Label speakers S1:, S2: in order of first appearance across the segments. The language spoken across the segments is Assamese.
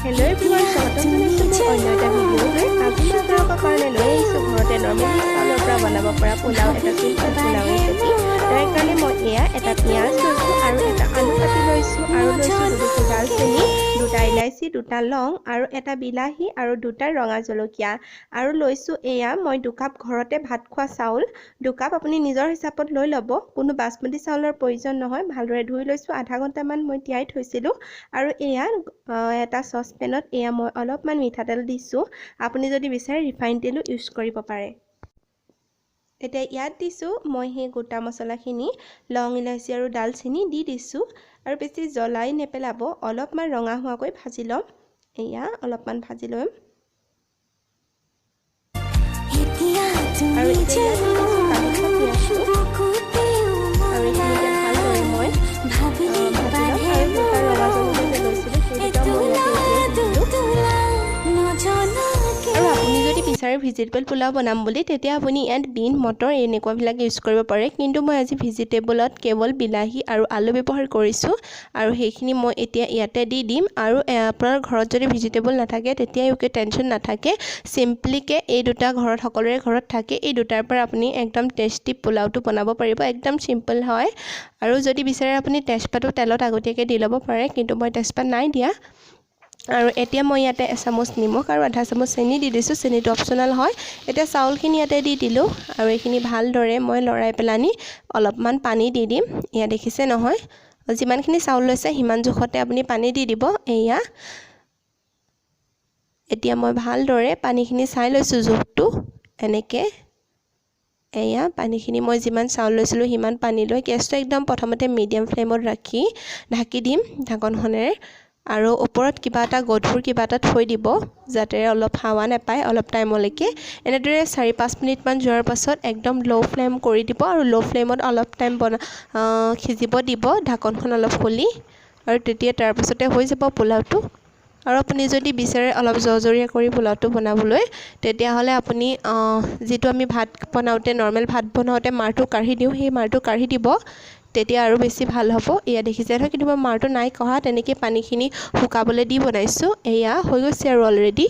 S1: হেল্ল' এভৰিৱান, স্বাগতম জনাইছোঁ মোৰ অন্য এটা ভিডিঅ'লৈ। আজি মই আপোনালোকৰ কাৰণে লৈ আহিছোঁ ঘৰতে নৰ্মেলি চাউলৰ পৰা বনাব পৰা পোলাও, এটা চিম্পল পোলাও ৰেচিপি। তাৰ কাৰণে মই এয়া এটা পিঁয়াজ লৈছোঁ আৰু এটা আলু কাটি লৈছোঁ আৰু লৈছোঁ দুটুকুৰ ডালচেনি, দুটা ইলাচি, দুটা লং আৰু এটা বিলাহী আৰু দুটা ৰঙা জলকীয়া। আৰু লৈছোঁ এয়া মই 2 কাপ ঘৰতে ভাত খোৱা চাউল 2 কাপ। আপুনি নিজৰ হিচাপত লৈ ল'ব, কোনো বাচমতি চাউলৰ প্ৰয়োজন নহয়। ভালদৰে ধুই লৈছোঁ, আধা ঘণ্টামান মই তিয়াই থৈছিলোঁ। আৰু এয়া এটা চচপেনত এয়া মই অলপমান মিঠাতেল দিছোঁ। আপুনি যদি বিচাৰে, ৰিফাইন তেলো ইউজ কৰিব পাৰে। এতিয়া ইয়াত দিছোঁ মই সেই গোটা মছলাখিনি, লং, ইলাচি আৰু ডালচেনি দি দিছোঁ। আৰু বেছি জ্বলাই নেপেলাব, অলপমান ৰঙা হোৱাকৈ ভাজি ল'ম। এয়া অলপমান ভাজি ল'ম আৰু এতিয়া ইয়াত দি দিছোঁ কাটি থোৱা পিঁয়াজটো। আৰু এইখিনি এতিয়া ভালদৰে মই ভাজি ল'ম। আৰু দুটা ৰঙা জলকীয়া যে লৈছিলোঁ, সেই দুটাও মই ইয়াতে এতিয়া দি দিলোঁ। আৰু আপুনি যদি বিচাৰে ভেজিটেবল পোলাও বনাম বুলি, তেতিয়া আপুনি ইয়াত বিন, মটৰ এনেকুৱাবিলাক ইউজ কৰিব পাৰে। কিন্তু মই আজি ভেজিটেবলত কেৱল বিলাহী আৰু আলু ব্যৱহাৰ কৰিছোঁ আৰু সেইখিনি মই এতিয়া ইয়াতে দি দিম। আৰু আপোনাৰ ঘৰত যদি ভেজিটেবল নাথাকে, তেতিয়া একো টেনশ্যন নাথাকে। চিম্পলিকৈ এই দুটা ঘৰত সকলোৰে ঘৰত থাকে। এই দুটাৰ পৰা আপুনি একদম টেষ্টি পোলাওটো বনাব পাৰিব, একদম চিম্পল হয়। আৰু যদি বিচাৰে, আপুনি তেজপাতো তেলত আগতীয়াকৈ দি ল'ব পাৰে, কিন্তু মই তেজপাত নাই দিয়া। আৰু এতিয়া মই ইয়াতে এচামুচ নিমখ আৰু আধা চামুচ চেনি দি দিছোঁ। চেনিটো অপশ্যনেল হয়। এতিয়া চাউলখিনি ইয়াতে দি দিলোঁ আৰু এইখিনি ভালদৰে মই লৰাই পেলানি অলপমান পানী দি দিম। এয়া দেখিছে নহয়, যিমানখিনি চাউল লৈছে সিমান জোখতে আপুনি পানী দি দিব। এয়া এতিয়া মই ভালদৰে পানীখিনি চাই লৈছোঁ জোখটো এনেকৈ। এয়া পানীখিনি মই যিমান চাউল লৈছিলোঁ সিমান পানী লৈ গেছটো একদম প্ৰথমতে মিডিয়াম ফ্লেমত ৰাখি ঢাকি দিম ঢাকনখনেৰে। আৰু ওপৰত কিবা এটা গধুৰ কিবা এটা থৈ দিব, যাতে অলপ হাৱা নাপায় অলপ টাইমলৈকে। এনেদৰে 4-5 মিনিটমান যোৱাৰ পাছত একদম ল' ফ্লেম কৰি দিব আৰু ল' ফ্লেমত অলপ টাইম সিজিব দিব ঢাকনখন অলপ খুলি। আৰু তেতিয়া তাৰপাছতে হৈ যাব পোলাওটো। আৰু আপুনি যদি বিচাৰে অলপ জৰজৰীয়া কৰি পোলাওটো বনাবলৈ, তেতিয়াহ'লে আপুনি যিটো আমি ভাত বনাওঁতে, নৰ্মেল ভাত বনাওঁতে মাৰটো কাঢ়ি দিওঁ, সেই মাৰটো কাঢ়ি দিব, তেতিয়া আৰু বেছি ভাল হ'ব। এয়া দেখিছে নহয়, কিন্তু মই মাৰটো নাই কঢ়া, তেনেকৈ পানীখিনি শুকাবলৈ দি বনাইছোঁ। এয়া হৈ গৈছে আৰু অলৰেডি।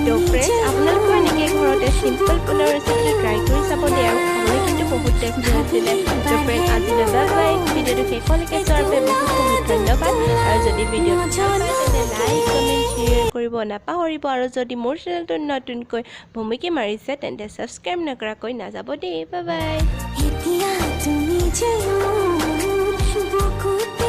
S1: তো ফ্ৰেণ্ডছ, আপোনালোকেও এনেকৈ ঘৰতে চিম্পল পোলাও ৰেচিপিটো ট্ৰাই কৰি চাব দেই। আৰু খাবলৈ কিন্তু বহুত টেষ্টি হৈছিলে। তো ফ্ৰেণ্ড, আজিলৈ বাই বাই। ভিডিঅ'টো শেষলৈকে চোৱাৰ বাবে বহুত বহুত ধন্যবাদ। আৰু যদি ভিডিঅ'টো ভাল পায়, তেন্তে লাইক, কমেণ্ট, শ্বেয়াৰ কৰিব নাপাহৰিব। আৰু যদি মোৰ চেনেলটো নতুনকৈ ভুমুকি মাৰিছে, তেন্তে ছাবস্ক্ৰাইব নকৰাকৈ নাযাব দেই। Bye bye.
S2: এতিয়া তুমি যে মোৰ বুকুতে